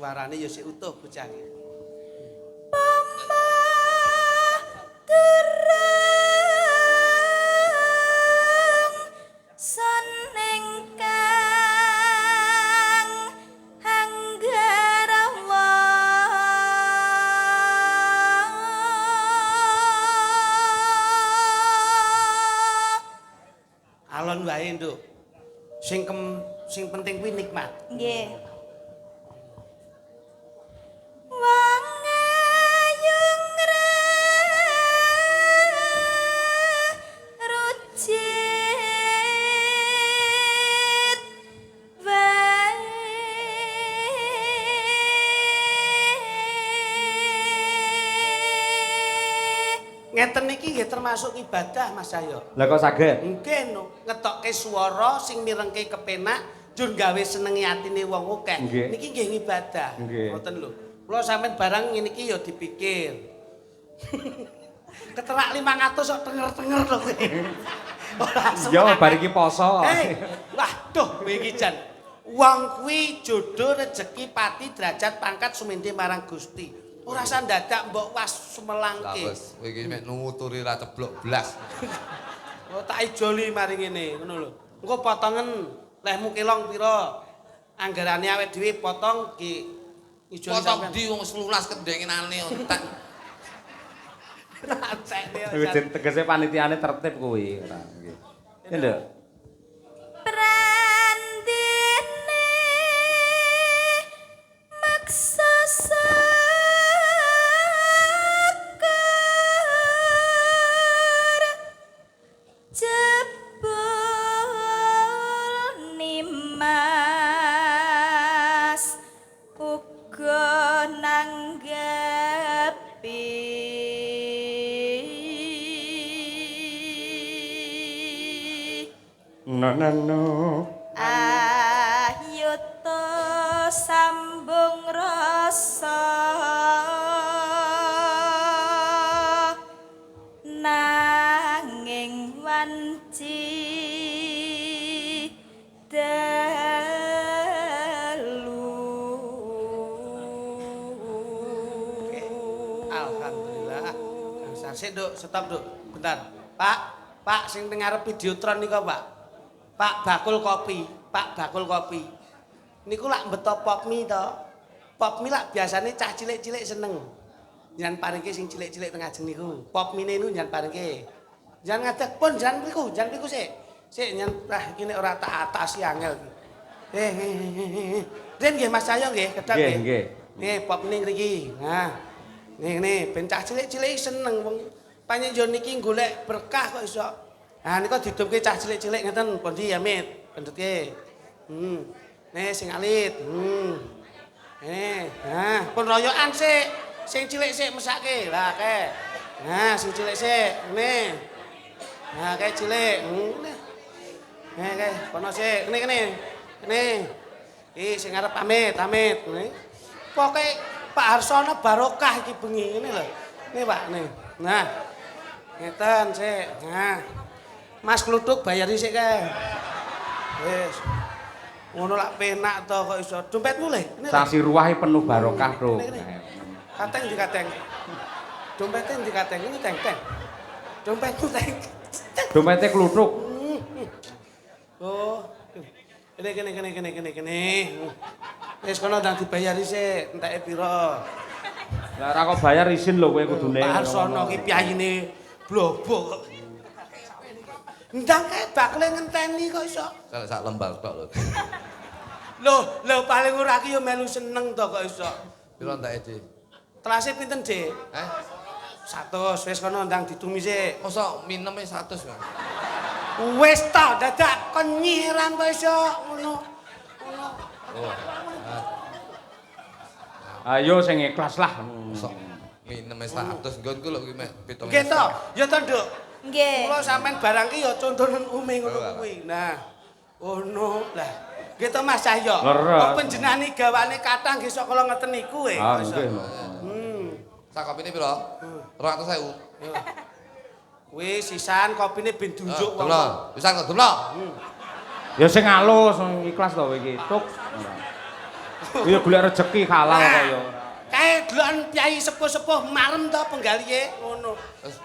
Suarane ya sik utuh bocah iki. Pamah durung sun ingkang anggarawa. Alon wae, Nduk. Sing penting kuwi nikmat. Nggih. Wong ayu ngrucit wae. Ngeten iki nggih termasuk ibadah, Mas Cahyo. Lah kok saged? Nggih no, ngetokke swara sing mirengke kepenak njur gawe senenge atine wong akeh. Nggih. Niki nggih ngibadah. Nggih. Ngoten lho. Kula sampean barang ngene iki ya dipikir. Keterak 500 kok tenger-tenger lho kowe. Ora Ya bar iki poso. Hei, waduh kowe iki jan. Wong kuwi jodoh rezeki pati derajat pangkat sumende marang Gusti. Ora usah ndadak mbok was sumelangke. Lah wis, kowe iki mek nuturi ra ceblok blas. Oh, tak ijoli mari ngene, ngono lho. Engko potongen lehmu kelong pira? Anggarane awake dhewe potong ki ijoli Potong sampean. di wong wis lunas kendengenane entek. Entekne Kuwi tegese panitiane tertib kuwi ora nggih. Ya Nduk. Prandene maksa sakur jebul nimas uga nanggepi. No no no. Ayuta sambung rasa nanging wanci dalu. Alhamdulillah. Kang Sik, Nduk, stop, Nduk. Bentar. Pak, Pak sing teng ngarep videotron nika, Pak. Pak bakul kopi, Pak bakul kopi. Niku lak beto pop mie to. Pop mie lak biasane cah cilik-cilik seneng. Jangan paringke sing cilik-cilik teng ajeng niku. Pop mie niku jangan paringke. Jangan ngadeg pun, jangan mriku, jangan mriku sik. Sik nyen ah iki nek ora tak atasi angel iki. Eh, eh, eh, eh. Rin nggih Mas Cahyo nggih, kedap Nggih, nggih. Nih pop mie ngriki. Nah. Nih nih ben cah cilik-cilik seneng wong pancen yo niki golek berkah kok iso. Nah nika didumke cah cilik-cilik ngeten pundi ya Mit, pendhetke. Nih sing alit. Nih, nah pun royokan sik. Sing cilik sik mesake. Lah kae. Nah, sing cilik sik. Nih. Nah, kae cilik. Nih. Nih kae kono sik. Kene kene. Kene. Iki sing arep pamit, pamit. Nih. Pokoke Pak Harsono barokah iki bengi ngene lho. Nih Pak, nih. Nah. Ngeten sik. Nah. Mas Kluthuk bayari sik kae. Wis. Ngono lak penak to kok iso. Dompetmu le. Ini lho. Sasi ruwahe penuh barokah, Bro. Kene, kene. Kateng di kateng. Dompetnya di kateng. Ini teng teng. Dompetmu teng. Dompete kluthuk. Oh. Kene kene kene kene kene kene. Wis kono ndang dibayari sik, enteke pira. Lah ora kok bayar izin lho kowe kudune. Pak Harsono ki piyayine blobo kok. Ndang kae bakle ngenteni kok iso. Sak sak lembar tok lho. Loh, lho paling ora ki yo melu seneng to kok iso. Piro enteke, Dik? Telase pinten, Dik? Eh? 100 wis kono ndang ditumi sik. Mosok mineme 100, Mas. Wis to, dadak kon nyiram kok iso ngono. Ngono. Oh. Ayo sing ikhlas lah. Mosok mineme 100 nggonku lho ki mek 7. Nggih to, ya to, Nduk. Nggih. Kula sampean barang ki ya contonen ume ngono Oh, kuwi. Nah, ngono lah. Nggih to Mas Cahyo. Leres. Kok panjenengane gawane kathah nggih sok kala ngeten niku e. Ah, Kok iso. nggih. Sak kopine piro? 200.000. Kuwi sisan kopine ben diunjuk wong. Domlo, pisan kok domlo. Ya sing alus, sing ikhlas to kowe iki. Tuk. Ya golek rejeki halal kok ya ora. Kae delokan piyai sepuh-sepuh marem to penggalihe ngono. Terus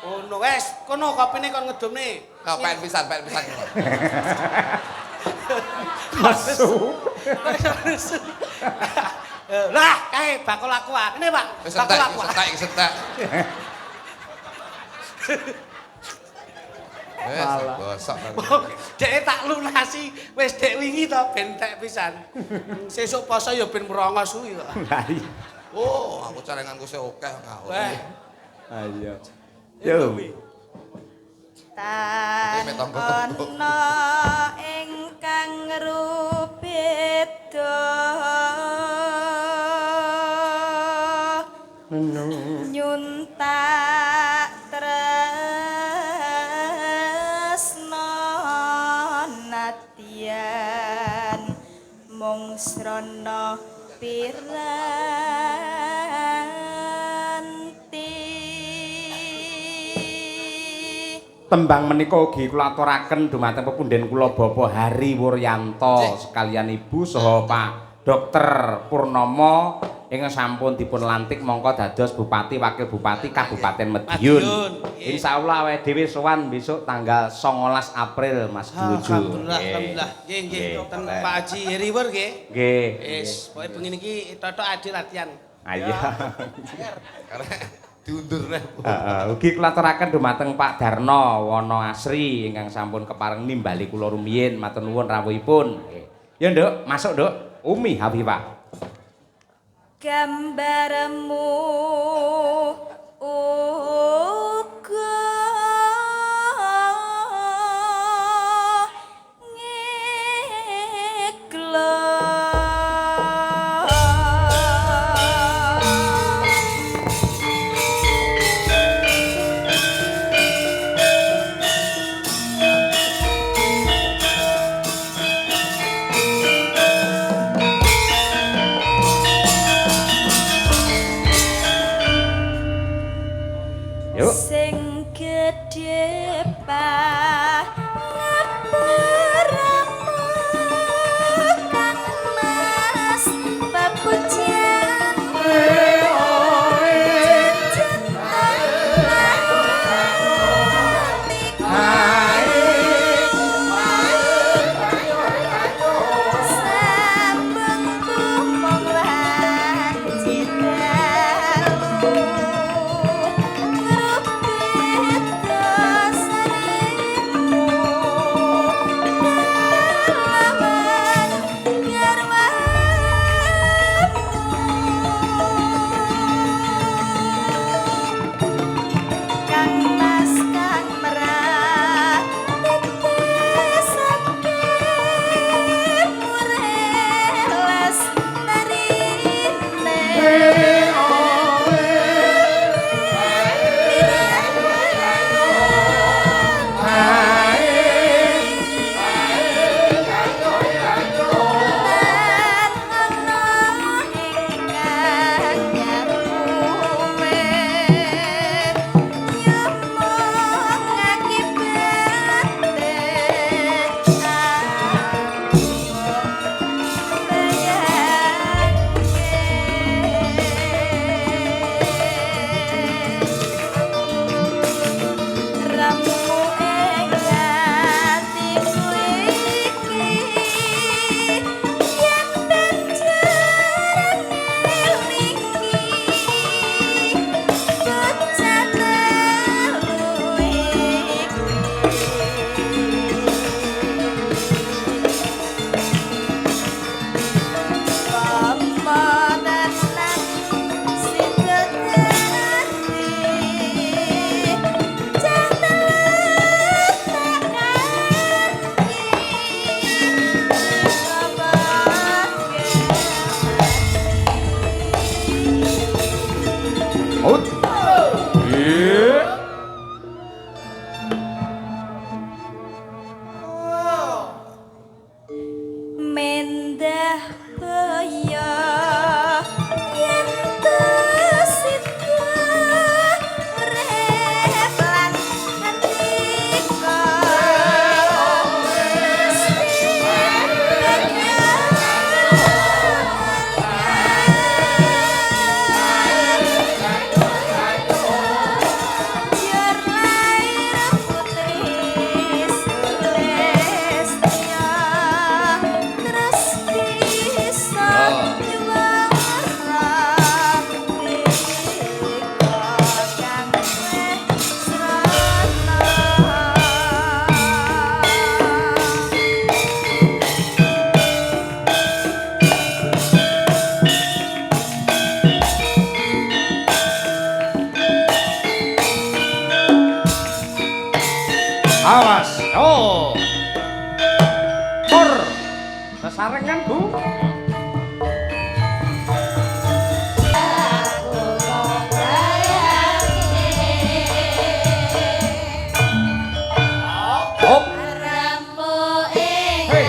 Ngono wes, kono kopine kon ngedumne. Nah, pengen pisan, pengen pisan. Nesu. Nesu. Lah, kae bakul aqua. Kene, Pak. Wis Bakul entek, aqua. wis entek, wis entek. Wis bosok. Dek tak lunasi wis dek wingi to ben tek pisan. Sesuk poso ya ben merongos kuwi kok. Lah iya. Oh, aku celenganku sik akeh ngawur. Wah, Ayo. Yo. Tan Ini tonggo-tonggo. ana ingkang rubeda nyuntak tresna nadyan mung srana piranti. Tembang menika ugi kula aturaken dumateng pepundhen kula Bapak Hari Wuryanto sekalian Ibu saha Pak Dr. Purnomo ingkang sampun dipun lantik mongko dados Bupati Wakil Bupati Kabupaten Madiun. Madiun, nggih. Insyaallah awake dhewe sowan besok tanggal 19 April Mas Dwojo. Alhamdulillah, alhamdulillah. Nggih, nggih. Ten Pak Haji Heriwer nggih. Nggih. Wis, pokoke bengi niki totok adil latihan. Ayo. Karek diundur neh. Heeh, ugi kula aturaken dumateng Pak Darno Wono Asri ingkang sampun kepareng nimbali kula rumiyin, matur nuwun rawuhipun. Nggih. Ya Nduk, masuk Nduk. Umi Hafifah. Gambarmu uga ngeglo. Yuk. Sesarengan, Bu. Hop. Hey.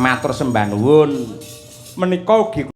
Matur sembah nuwun. Menika ugi kula